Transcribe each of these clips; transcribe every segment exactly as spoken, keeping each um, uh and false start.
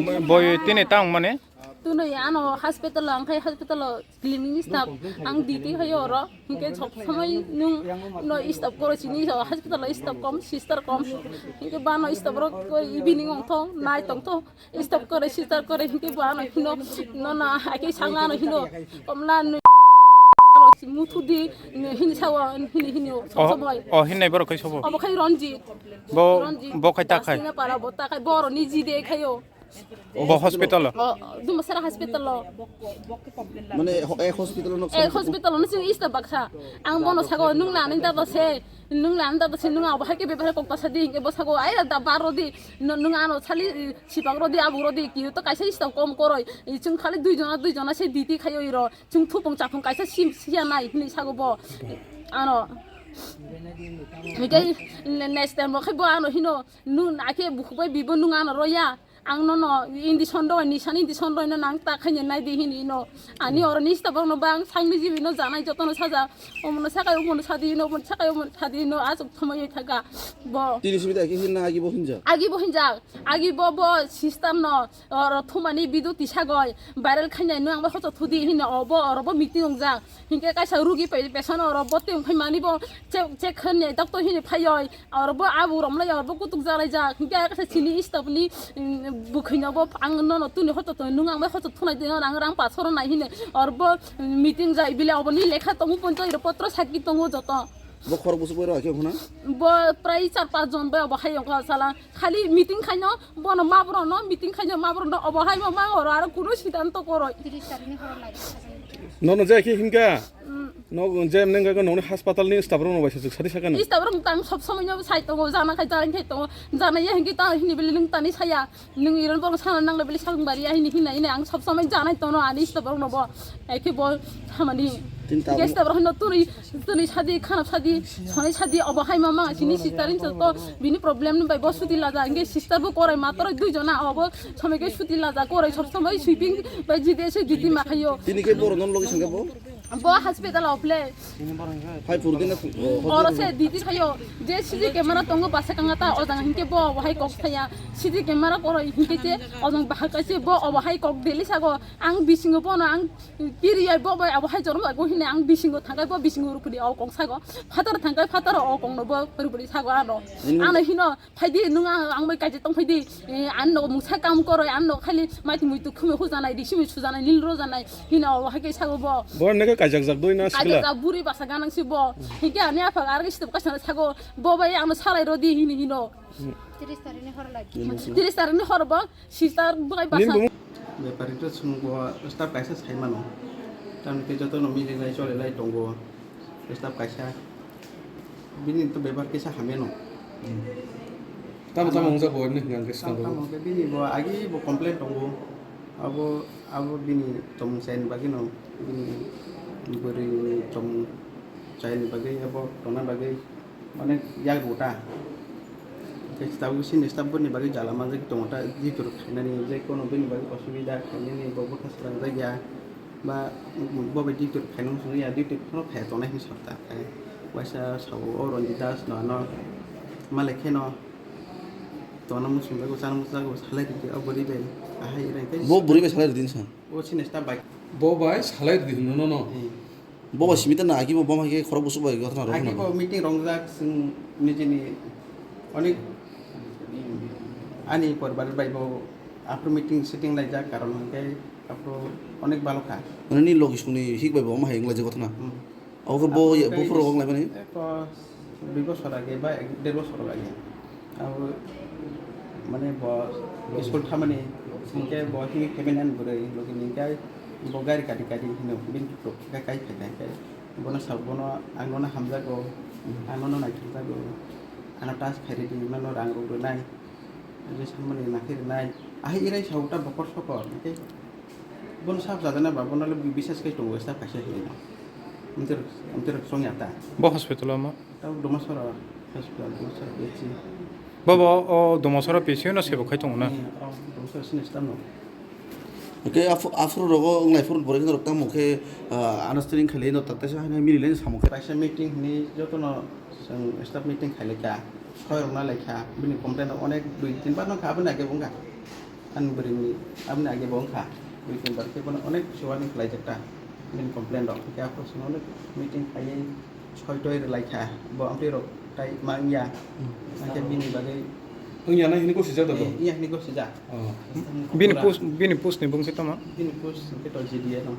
Boi tini tang mane? Tunui ano hospital ang khai hospital o cleaning staff ang duty khai oro. Hinkhe sob somoi nung no staff koro sini hospital o staff kom, sister kom. Hinkhe bano staff rok evening ong thong, night ong thong. Staff koro, sister koro hinkhe bo ano hino, no na ake sanga ano hino. Komla nui muthu di hini sawa hini hini sob somoi. O hinai borok khai sobo. Obo khai Ranjit. Bo Ranjit. Bo khai ta khai. Asina para bo ta khai boro ni jide khayo. Bo hospital o? O, Dumasara hospital o. Mane ho-, ek hospital o nok Eh, hospital o nung ista baksa. Ang bono sago nung na nung dada se, nung na nung dada se nung abo hai ke bebare kok ta sadi ke bo sago ai da baro di nung ano sali sipang rodi abu rodi ki to kaisa ista kom koroi. Chung khali dui jona dui jona se duty khayo iro. Chung thupung chapung kaisa sim siya nai hini sago bo. Ano. Hikai next time bo khai bo ano hino nung ake bukhuk bai bibo nung ano roya. Ang nono indi sondoi, nisan indi sondoi no nang ta khaina nai di hini no. Ani oro ni sta borok no bang sang ni jibi no janai joto no saja. Omo no sakai omo no sadi no, omo no sakai omo no sadi no, asuk thomoi thaka. Bo. Tini simi da khe hinna agi bo hinja. Agi bo hinja. Agi bo bo sister no oro thumani bidu tisa goi. Viral khaina no ang bo hoto thudi hini obo oro bo meeting ong jak. Hinkhe kaisa rugi pe-, pesan oro bo tei wngphai mani bo che-, check khainai doctor hini phaioi. Oro bo abu romlai oro bo kutuk jalai jak. Hinkhe kaisa chini stop ni, mm, bukhino bo ang nono tuni hoto to nung ang bai hoto thunai tini ang rang pathoro nai hini. Oro bo, mm, meeting jai bile obo ni lekha tongo ponto iro potro sakki tongo joto. Bo khorok busu boi rok khe huna? Bo prai char pas jon bai obo hai ongkha sala. Khali meeting khaino, bono mabrokno meeting khaino, mabrokno obo hai ma mang oro aro kuno siddhanto koroi. Nono je khe hinka? Mm. Nog je mneng ga nongni hospital ni staff rokno bai sajak sadi sakani? Staff rok tang sob somoi no sai tongo, jana khai jana khai tongo, jana ya hinki ta hini bili nung tani saya, nung iron bong sana nang le bili sakung bari ya hini hina hini ang sob somoi janai tono ani staff rokno bo. Eke bo hamani. Tin tabuk. Guest tabuk hino tuni, tuni sadi, khanap sadi, sonai sadi, obo hai mama, sini sister in to, bini problem ni bai bo suti laja, inge sister bo korai mator dui jona, obo somoi ke suti laja, korai sob somoi sweeping bai jide se duty ma khayo. Tini ke boro non logi sangke bo? Bo hospital o ple. Hai purdi na, o, Oro se duty khayo, je C C camera tongo basa kanga ta, ojang hinke bo, obo hai kok saya, C C camera korai hinke je, ojang bahak kaise bo, obo hai kok deli sago, ang bisingo bono, ang Kiriya bo bai abo hai jormo bai bo hine ang bisingo thangkai bo bisingo rupudi o kong sago. Phatar thangkai phatar o kong no bo rupudi sago ano. Nini Ano hino phaidi nung ang, ang bai kaje tong phaidi. Eh, an no mungsa kam koroi an no khali mai tui mui tu khume hujanai di simi sujanai nil rojanai. Hino o hai kai sago bo. Bo ne ka kajak jak doi na Kaje sikla. Ja buri basa ganang si bo. Hike ani apha ar step kasana sago. Bo bai ang no salai rodi hini hino. Tiris tarik ni hor lagi. Tiris tarik ni hor bo. Sister bai Nini basa. Bumung? Bepari to chwng bo staff kaisa sai mano. Tamni tei jotono milinai cholelai tongo. Staff kaisa. Bini to bepar kisa hamya no. Tamo tamo wngjago, nini hwnka hwnkhe Tamo swkang tamo rwgo. Hwnkhe bini bo agi bo complain tongo. Abo, abo bini tongmung chaini bagwi no, bini bwrwi ni tongmung chaini bagwi abo tongna bagwi. Onek yak rwta. Tei tabuk sini staff ni bagwi jala manjak tongo ta, jitur khainani je kono bini bagwi osubida khainani bo bwkha swrang jak ya ba bo bai jitur khainani swngya, jitur phano khaya tongnai hinwi sakta. Waisa sabo o Ranjit Das no ano malai kheno tongna muchung jago, chana muchung jago, salai rwdi o bwrwi bai ahai rwkhe. Bo bwrwi bai salai rwdi sa? O sini staff bai. Bo bai salai rwdi hwnwi no no. Hmm. Bo bai simi ta na agi bo bom hai khe khorok busu bai gotna rok Agi hwnwi. Bo meeting rongjak chwng nijini onek ani poribar bai bo aphuru meeting sitting laijak karon hwnkhe aphuru onek balo kha. Mane ni logi songni hik bai bo omo hai wnglaijak gotna. Hmm. Abo khe bo Aphuru bo phuru tei wnglaimani? Eko dui bosor age ba ek der bosor age. Abo mane bo school thamani hwnkhe bo himwi phaimani ani bwrwi logini hwnkhe bo gari kari kari hino bini khe kai phaikha hwnkhe bono sabo bono ang nono hamjago, ang nono naithokjago, ano touch khairidi, nono rang rok rwnai, je samani nakhe rwnai, ahai irai sao ta bokor sokor hwnkhe bono sab jadana ba bono le bisas khai tongo staff kaisa hinwi. Amtwrwk, amtwrwk chwngya ta. Bo hospital o ma? Tamo Domasora hospital, Domasora P H C. Bobo o Domasora P C O no sebo khai tongo na? Eh, o Domasora sini tamo. Oke, afu-, afuru rogo wnglai furu borok rok tamo khe, ah, understanding khailai no, tatai sa hai mili lai samo khe. Kaisa meeting ni joto no chwng staff meeting khailai kha, khoi rok na lai kha, bini complain rok onek dui tin bar no kha, aboni age bo wngkha. Ani bwrwini, aboni age bo wngkha, dui tin bar khe bono onek chuwani khlaijak ta, bini complain rok. Hwnkhe aphuru chwng onek meeting khaiwi soitoi rwlai kha, bo amtwi rok tai ma wngya, hwnkhe bini bagwi wngya na hini gosijak da bo? Eh, iya hini gosijak. Oh. Bini post, bini post ni bung khe tamo? Bini post hwnkhe to G D A no.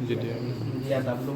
G D A. G D A W.